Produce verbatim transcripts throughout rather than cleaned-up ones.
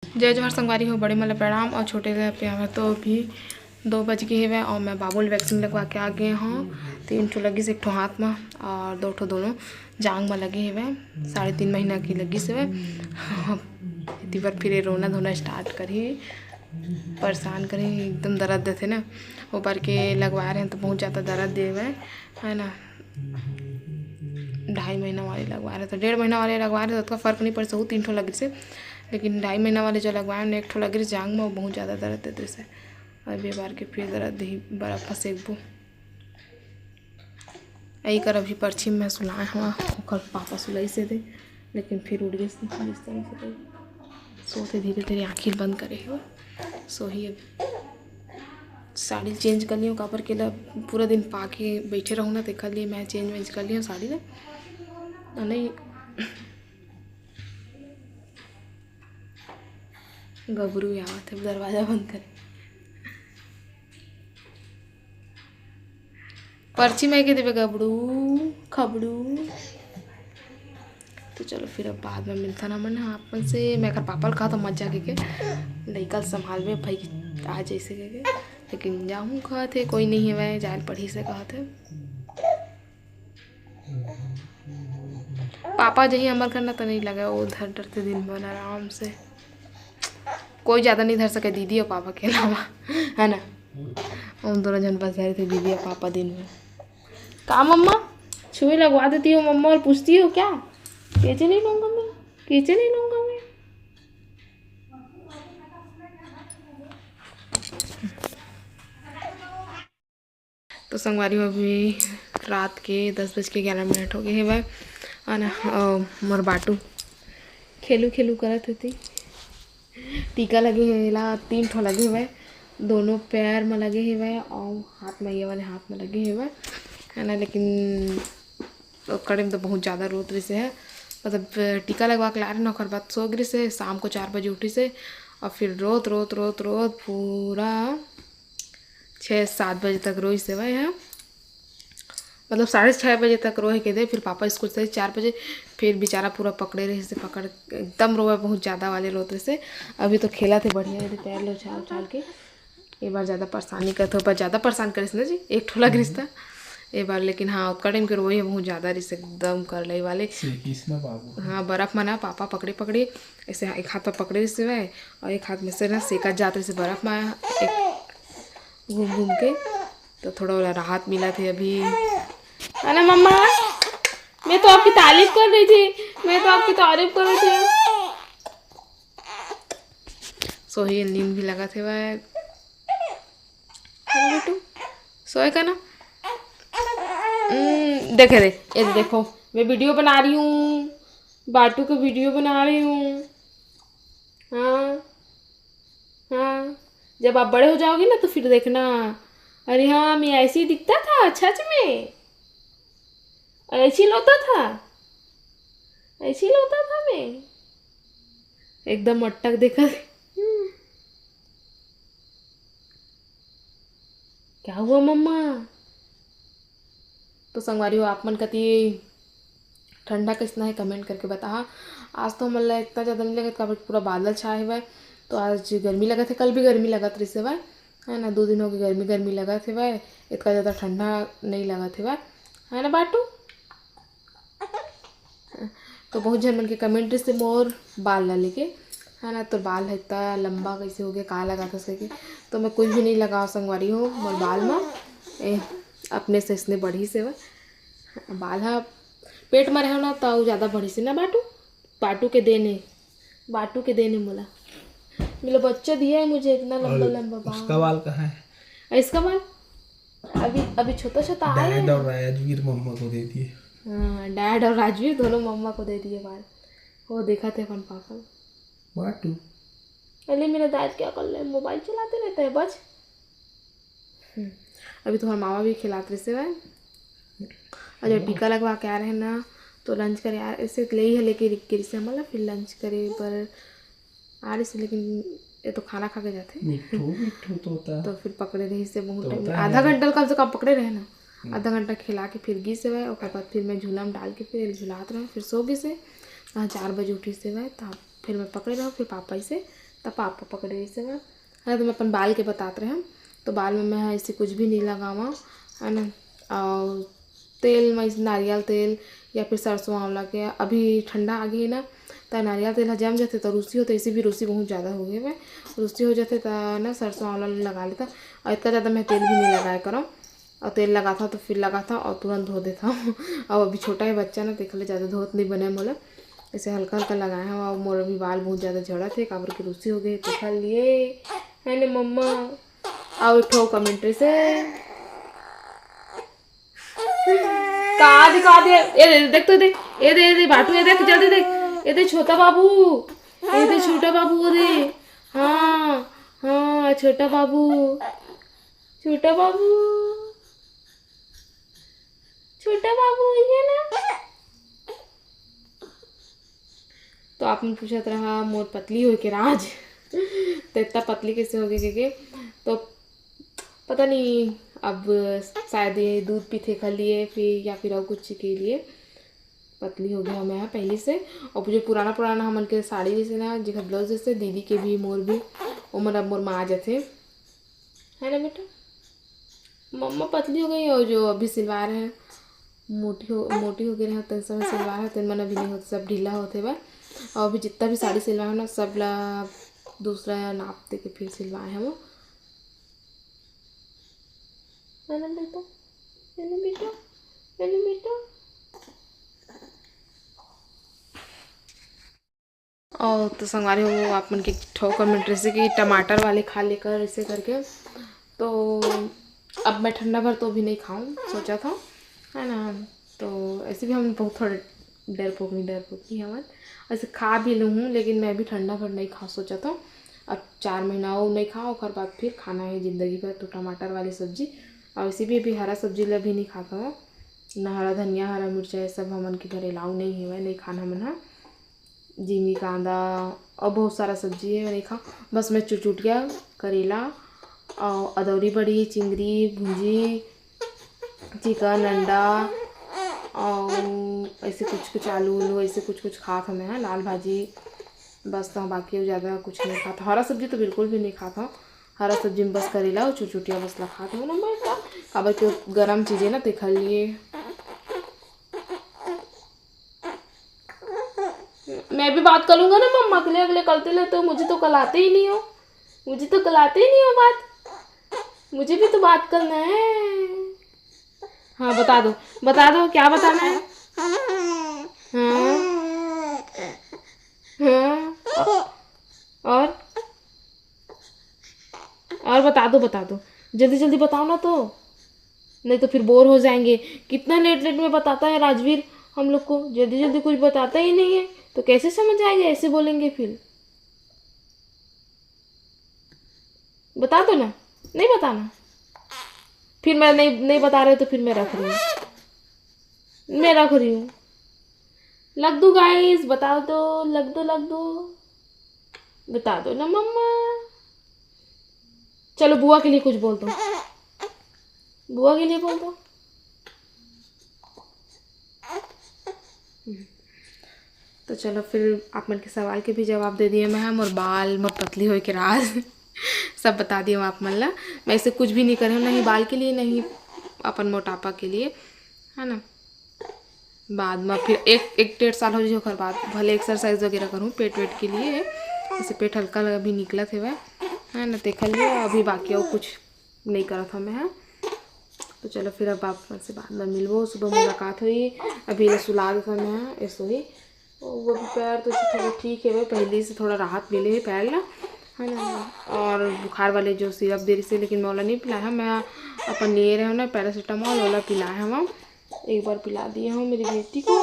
जय जोहार संगवारी हो, बड़े मन ला प्रणाम और छोटे ला प्यार। तो अभी दो बज गे हेवय और मैं बाबू ल वैक्सीन लगवा के आ गे हूँ। तीन ठो लगिस, एक ठो हाथ में और दो ठो दोनों जांग में लगे हेवय। साढ़े तीन महीना की लगिस हेवय। एती बर फिर ये रोना धोना स्टार्ट करही, परेशान करही, एकदम दर्द देथे ना, वो बर के लगवा रहे हैं तो बहुत ज़्यादा दर्द देवय, है ना। ढाई महीना वाले लगवा रहे तो डेढ़ महीना वाले लगवा रहे तो उतना फर्क नहीं पड़े, सहू तीन ठो लगिस हे, लेकिन ढाई महीना वाले जो लगवाए ना, एक ठो लगिस जांग में, वो बहुत ज़्यादा दर्द देते से। अब ये बार के फिर दर्द देही, बर्फ में सेकबो। यही कर अभी परछी में सुलाए हवा, ओकर पापा सुलाई से दे, लेकिन फिर उठ गए बिस्तर में से। सोते धीरे धीरे आँखी बंद करे हो, सोही अब। साड़ी चेंज कर लियो, काबर के ला पूरा दिन पाके बैठे रहूँ ना, तेखर लिए मैं चेंज वेंज कर लियो साड़ी ला। आ नहीं, गबरू आवत है, दरवाजा बंद करे। परछी में के देबे गबड़ू खबड़ू। तो चलो फिर अब बाद में मिलथन हमन ह आप मन से। मैं कर पापा ल कहा था मत जाके के, लइका ल संभालबे भाई आ जैसे के, के। लेकिन जाहूँ कहा थे, कोई नहीं है, मैं जाए ल पढ़ी से कहा थे। पापा जही हमर घर ना तो नहीं लगे, वो उधर डरते दिन भर आराम से। कोई ज़्यादा नहीं धर सके दीदी और पापा के अलावा, है ना। हम दोनों जन बस धरे थे दीदी और पापा दिन भर। का मम्मा छुई लगवा देती हो मम्मा और पूछती हो क्या? कैसे नहीं लूँगा मैं, कैसे नहीं लूँगा मैं। तो संगवारी हो, अभी रात के दस बज के ग्यारह मिनट हो गए हेवय। अउ ना, अ, मोर बाटू खेलू खेलू करत होती। टीका लगे हे एला, तीन ठो लगे हेवय, दोनों पैर में लगे हेवय अउ हाथ में, ये वाले हाथ में लगे हेवय, है ना। लेकिन ओकर time तो बहुत ज़्यादा रोत रहिस हे, मतलब टीका लगवा के ला रहे ना, ओकर बाद सो गिरिस हे। शाम को चार बजे उठिस हे और फिर रोत रोत रोत रोत पूरा छः सात बजे तक रोइस हेवय ह, मतलब साढ़े छः बजे तक रोए के दे। फिर पापा स्कूल से चार बजे, फिर बेचारा पूरा पकड़े रहिस हे, पकड़ एकदम रोवे बहुत ज़्यादा वाले रोत रहिस हे। अभी तो खेलत हे बढ़िया, एदे पैर ला उछाल उछाल के। ए बार ज़्यादा परेशानी करत हो, पर ज़्यादा परेशान करिस ना जी, एक ठो लग रिस त ए बार। लेकिन हाँ, ओतका time के रोए हे बहुत ज़्यादा रिस, एकदम करलई वाले। सेकिस ना बाबू। हाँ, बर्फ में ना पापा पकड़े पकड़े ऐसे एक हाथ में पकड़े रिस हेवय और एक हाथ में से ना सेकत जात रिस बर्फ में एक घूम घूम के। तो थोड़ा ओला राहत मिलत हे अभी, है ना मम्मा? मैं तो आपकी तारीफ कर रही थी, मैं तो आपकी तारीफ कर रही थी। सोही नींद भी लगत हेवय। है ना बेटू? सोए का ना? हम्म, देखे दे, ये देखो, मैं video बना रही हूँ, बाटू का video बना रही हूँ। हाँ, हाँ, जब आप बड़े हो जाओगे ना तो फिर देखना, अरे हाँ, मैं ऐसे ही दिखता था सच में, ऐसे ही रोता था, ऐसे ही रोता था मैं, एकदम अटक देखा। क्या हुआ मम्मा? तो संगवारी हो, आप मन कती ठंडा कइसना हे, comment करके बताहा। आज तो हमन ला इतना ज़्यादा नहीं लगत, काबर पूरा बादल छाए हेवय, तो आज गर्मी लगत हे। कल भी गर्मी लगत रहिस हेवय, है ना, दो दिन हो गए गर्मी गर्मी लगत हेवय, इतना ज़्यादा ठंडा नहीं लगत हेवय, है ना बाटू? तो बहुत झन मन के comment रहिस हे मोर बाल ला लेके, है ना, तोर बाल ह इतना लंबा कैसे हो गया, का लगाथस करके। तो मैं कुछ भी नहीं लगाव संगवारी हो मोर बाल में, ए, अपने से इसने बढ़िस हे। बाल ह पेट में रहे ना तो ज़्यादा बढ़िस हे ना बाटू, बाटू के देन हे, बाटू के देन हे मोला, मेरा बच्चा दिया है मुझे इतना लंबा और लंबा बाल। उसका बाल कहाँ है? इसका बाल अभी, अभी छोटा छोटा आया है। डैड और राजवीर मम्मा को दे दिए। हाँ, डैड और राजवीर दोनों मम्मा को दे दिए बाल। वो देखा थे अपन पापा। बाटू। अरे मेरा दाद क्या कर ले, मोबाइल चलाते रहता है बस। हम्म, अभी तुम्हारा मामा भी खिलात रहे से भाई। और जब टीका लगवा के आ रहे हैं ना, तो लंच करे आ, ऐसे ले ही है लेके रिक्की से, मतलब फिर लंच करे पर आ रही से, लेकिन ये तो खाना खा के जाते हैं। मिट्ठू, मिट्ठू तोता। तो फिर पकड़े रही से बहुत तोता टाइम, आधा है। घंटा कम से कम पकड़े रहे ना। हम्म। आधा घंटा खिला के फिर गिस से भाई, ओकर बाद फिर मैं झूला में डाल के फिर झुलात रहे, फिर सो गिस से। हाँ, चार बजे उठी से भाई, तब फिर मैं पकड़े रहे, फिर पापा इसे त पापा पकड़े रहिसे मैं, है ना। तो मैं अपन बाल के बतात रहेंव, तो बाल में मैं ऐसे कुछ भी नहीं लगावा, है ना। और तेल में ऐसे नारियल तेल या फिर सरसों आंवला के, अभी ठंडा आ गई ना, त नारियल तेल ह जम जाथे त रूसी होथे, ऐसे भी रूसी बहुत ज़्यादा हो गई है, रूसी हो जाथे त ना सरसों आंवला लगा लेता। और इतना ज़्यादा मैं तेल भी नहीं लगाए करव, और तेल लगाता तो फिर लगाता और तुरंत धो देता हूँ। और अभी छोटा है बच्चा ना, तेखर ले ज़्यादा धोत नहीं बने मोला, ऐसे हल्का हल्का लगाए हंव। और मोर अभी बाल बहुत ज़्यादा झड़त हे, काबर के रूसी हो गए तेखर लिए, है ना मम्मा। और उठो कमेंट्री से का दिखा दे, ये दे, देख तो दे, ये दे, ये दे बाटू, ये देख जल्दी देख, ये दे छोटा बाबू, ये दे छोटा बाबू, वो दे, हाँ हाँ छोटा बाबू, छोटा बाबू, छोटा बाबू ये ना। तो आप मन पूछत रहा मोर पतली होए के राज। तो इतना पतली कैसे हो गई के? तो पता नहीं, अब शायद ये दूध पीथे खा लिए फिर, या फिर और कुछ के लिए पतली हो गया मैं पहले से। और जो पुराना पुराना हमन के साड़ी जैसे ना, जेकर ब्लाउज जैसे दीदी के भी, मोर भी, ओमन अब मोर माँ जैसे, है ना बेटा? मम्मा पतली हो गई, और जो अभी सिलवार है मोटी हो, मोटी हो गई रहे, तेन समय सिलवार है, तेन मन अभी नहीं होते, सब ढीला होते बा। और अभी जितना भी साड़ी सिलवार है ना, सब ला दूसरा नाप दे के फिर सिलवाए हैं वो, है ना बेटा? है ना बेटा? है ना बेटा? और तो संगवारी हो, आप मन के ठोकर में जैसे कि टमाटर वाले खा लेकर ऐसे करके, तो अब मैं ठंडा भर तो भी नहीं खाऊं सोचा था, है ना। तो ऐसे भी हम बहुत थोड़े डरपोक नहीं, डरपोक नहीं हमन, ऐसे खा भी लूँ, लेकिन मैं भी ठंडा भर नहीं खा सोचा था। अब चार महीना और नहीं खाओ, ओकर बाद फिर खाना है जिंदगी भर तो टमाटर वाली सब्जी। और इसी भी अभी हरा सब्जी ला भी नहीं खाता हूँ, ना हरा धनिया, हरा मिर्चा, ये सब हमन के घर अलाउ नहीं है, नहीं खाना मन हा। जिमी कांदा और बहुत सारा सब्जी है, नहीं खा। बस मैं चुरचुटिया, करेला और अदौरी बड़ी, चिंगरी भुंजी, चिकन अंडा और ऐसे कुछ कुछ आलू उलू, ऐसे कुछ कुछ खात हमें हैं, लाल भाजी। बस तो बाकी ज़्यादा कुछ नहीं खाता। हरा सब्जी तो बिल्कुल भी नहीं खाता। हरा सब्जी में बस करेला और चुरचुटिया बस ला खात हूँ ना मैं, का काबर के गरम चीज़ें ना, तेखर लिए। मैं भी बात कर लूँगा ना मम्मा के लिए, अगले कल से ले, तो मुझे तो कल आते ही नहीं हो, मुझे तो कल आते ही नहीं हो बात, मुझे भी तो बात करना है। हाँ, बता दो, बता दो, क्या बताना है? हाँ, हाँ, और, और बता दो, बता दो, जल्दी जल्दी बताओ ना, तो नहीं तो फिर बोर हो जाएंगे। कितना लेट लेट में बताता है राजवीर हम लोग को, जल्दी जल्दी कुछ बताता ही नहीं है, तो कैसे समझ आएगा? ऐसे बोलेंगे फिर। बता दो ना, नहीं बताना। फिर मैं नहीं, नहीं बता रहे तो फिर मैं रख रही हूँ, मैं रख रही हूँ। लग दो गाइस, बता दो, लग दो, लग दो, बता दो ना मम्मा। चलो बुआ के लिए कुछ बोल दो, बुआ के लिए बोल दो। तो चलो फिर आप मन के सवाल के भी जवाब दे दिए मैं, मोर बाल, मोर पतली होए के राज सब बता दिए आप मन ला। मैं ऐसे कुछ भी नहीं करे हूँ, नहीं बाल के लिए, नहीं अपन मोटापा के लिए, है ना। बाद में फिर एक, एक डेढ़ साल हो जाए, ओकर बाद भले एक्सरसाइज वगैरह करूँ पेट वेट के लिए, जैसे पेट हल्का हल्का भी निकलत हेवय, है ना, तेखर लिए अभी बाकी और कुछ नहीं करत हमें, है। तो चलो फिर अब आप मन से बाद में मिलबो, सुबह मुलाकात हुई। अभी ले सुला देता मैं, ऐसे ही वो भी पैर तो थोड़ा ठीक है, पहले से थोड़ा राहत मिले है पैर ला, है ना। और बुखार वाले जो सिरप दे रही से, लेकिन मैं ओला नहीं पिलाया, मैं अपन लिए रहे हूँ ना पैरासीटामोल, ओला पिलाया हूँ, एक बार पिला दिए हूँ मेरी बेटी को।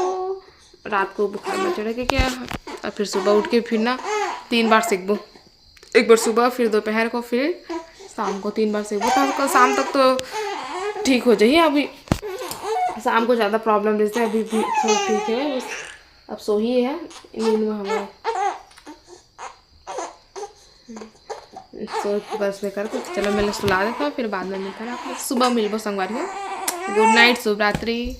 रात को बुखार में चढ़ के क्या, और फिर सुबह उठ के फिर ना तीन बार सेकबो, एक बार सुबह, फिर दोपहर को, फिर शाम को तीन बार सेकबो। तो कल शाम तक तो ठीक हो जाइए। अभी शाम को ज़्यादा प्रॉब्लम रहता है, अभी भी थोड़ा ठीक है, बस अब सोही है, नींद में हमारे। सो बस बेकार तो चलो, मैं सुला देता हूँ, फिर बाद में मिलता है, सुबह मिलबो संगवारी हो। गुड नाइट, शुभ रात्रि।